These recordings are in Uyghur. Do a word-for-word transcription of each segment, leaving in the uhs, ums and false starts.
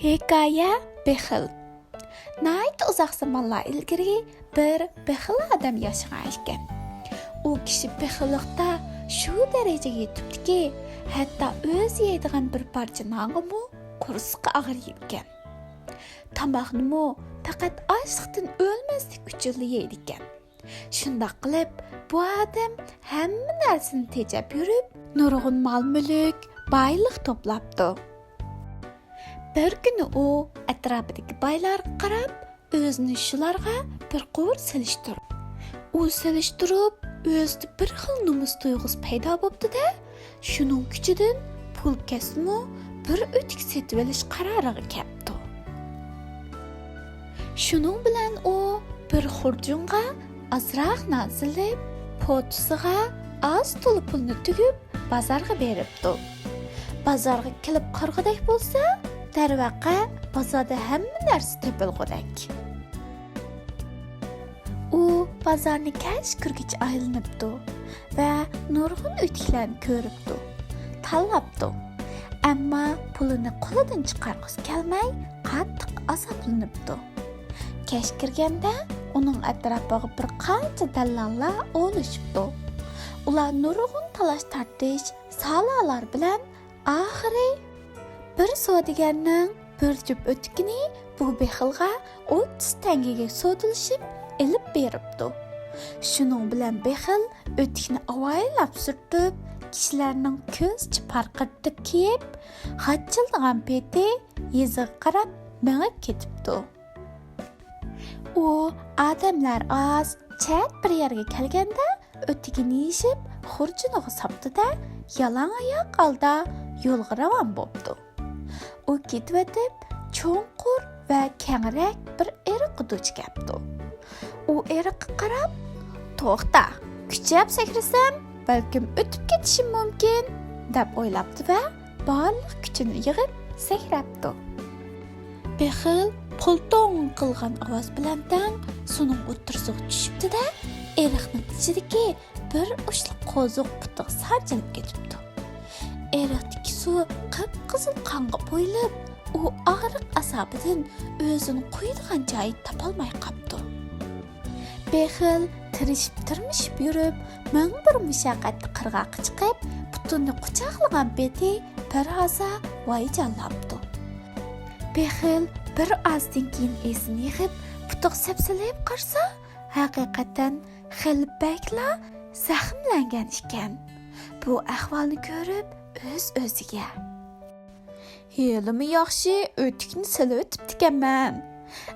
ھېكايە: بېخىل. ناھايىتى ئۇزاق زامانلار ئىلگىرى بىر بېخىل ئادەم ياشىغان ئىكەن. ئۇ كىشى بېخىللىقتا شۇ دەرىجىگە يېتىپتىكى، ھەتتا ئۆزى يەيدىغان بىر پارچە نانغىمۇ قورسىقى ئاغرىيدىكەن. تاماقنىمۇ پەقەت ئاچلىقتىن ئۆلمەسلىك ئۈچۈنلا يەيدىكەن. شۇنداق قىلىپ، بۇ ئادەم ھەممە نەرسىنى تېجەپ يۈرۈپ، نۇرغۇن مال-مۈلۈك، بايلىق توپلاپتۇ. بىر كۈنى ئۇ ئەتراپىدىكى بايلارغا قاراپ، ئۆزىنى شۇلارغا بىر قۇر سېلىشتۇرۇپ، ئۇ سېلىشتۇرۇپ، ئۆزىدە بىر خىل نومۇس تۇيغۇسى پەيدا بوپتۇ-دە، شۇنىڭ كۈچىدىن پۇل كەتسىمۇ بىر ئۆتۈك سېتىۋېلىش قارارىغا كەپتۇ. شۇنىڭ بىلەن ئۇ بىر خۇرجۇنغا ئازراق نان سېلىپ، پوتىسىغا ئاز تولا پۇلنى تۈگۈپ، بازارغا بېرىپتۇ. بازارغا كېلىپ قارىغۇدەك بولسا، دەرۋەقە، بازاردا ھەممە نەرسە تېپىلغۇدەك. ئۇ بازارنى كەچ كىرگۈچە ئايلىنىپتۇ ۋە نۇرغۇن ئۆتۈكلەرنى كۆرۈپتۇ، تاللاپتۇ. ئەمما پۇلىنى قولىدىن چىقارغۇسى كەلمەي، قاتتىق ئازابلىنىپتۇ. كەچ كىرگەندە ئۇنىڭ ئەتراپىغا بىر قانچە دەللاللار ئولىشىپتۇ. ئۇلار نۇرغۇن تالاش-تارتىش، سالالار بىلەن ئاخىرى بىر سودىگەرنىڭ بىر جۈپ ئۆتۈكىنى بۇ بېخىلغا ئوتتۇز تەڭگىگە سودىلىشىپ ئېلىپ بېرىپتۇ. شۇنىڭ بىلەن بېخىل ئۆتۈكنى ئاۋايلاپ سۈرتۈپ، كىشىلەرنىڭ كۆزىچە پارقىرىتىپ كىيىپ، غاچچىلدىغان پېتى يېزىغا قاراپ مېڭىپ كېتىپتۇ. ئۇ ئادەملەر ئاز، چەت بىر يەرگە كەلگەندە، ئۆتۈكىنى يېشىپ، خۇرجۇنىغا ساپتۇ-دە، يالاڭ ئاياق ھالدا يولغا راۋان بوپتۇ. ئۇ كېتىۋېتىپ، چوڭقۇر ۋە كەڭرەك بىر ئېرىققا دۇچ كەپتۇ. ئۇ ئېرىققا قاراپ، «توختا، كۈچەپ سەكرىسەم، بەلكىم ئۆتۈپ كېتىشىم مۇمكىن» دەپ ئويلاپتۇ ۋە بارلىق كۈچىنى يىغىپ سەكرەپتۇ. بېخىل پۇلتوڭ قىلغان ئاۋاز بىلەن تەڭ سۇنىڭ ئوتتۇرىسىغا چۈشۈپتۇ-دە، ئېرىقنىڭ ئىچىدىكى بىر ئۇچلۇق قوزۇق پۇتىغا سانجىلىپ كېتىپتۇ. ئېرىقتىكى سۇ قىپقىزىل قانغا بويىلىپ، ئۇ ئاغرىق ئازابىدىن ئۆزىنى قويىدىغان جاي تاپالماي قاپتۇ. بېخىل تىرىشىپ-تىرمىشىپ يۈرۈپ، مىڭ بىر مۇشەققەتتە قىرغاققا چىقىپ، پۇتىنى قۇچاقلىغان پېتى بىر ھازا ۋايجانلاپتۇ. بېخىل بىر ئازدىن كېيىن ئېسىنى يىغىپ، پۇتىغا سەپسېلىپ قارىسا، ھەقىقەتەن خېلى بەكلا زەخىملەنگەن ئىكەن. بۇ ئەھۋالنى كۆرۈپ، ئۆز-ئۆزىگە، «ھېلىمۇ ياخشى ئۆتۈكنى سېلىۋېتىپتىكەنمەن.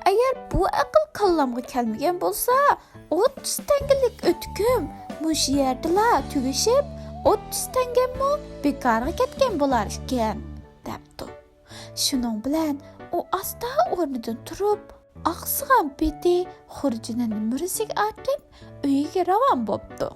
ئەگەر بۇ ئەقىل كاللامغا كەلمىگەن بولسا، ئوتتۇز تەڭگىلىك ئۆتۈكۈم مۇشۇ يەردىلا تۈگىشىپ، ئوتتۇز تەڭگەممۇ بىكارغا كەتكەن بولار ئىكەن» دەپتۇ. شۇنىڭ بىلەن ئۇ ئاستا ئورنىدىن تۇرۇپ، ئاقسىغان پېتى خۇرجۇنىنى مۈرىسىگە ئارتىپ، ئۆيىگە راۋان بوپتۇ.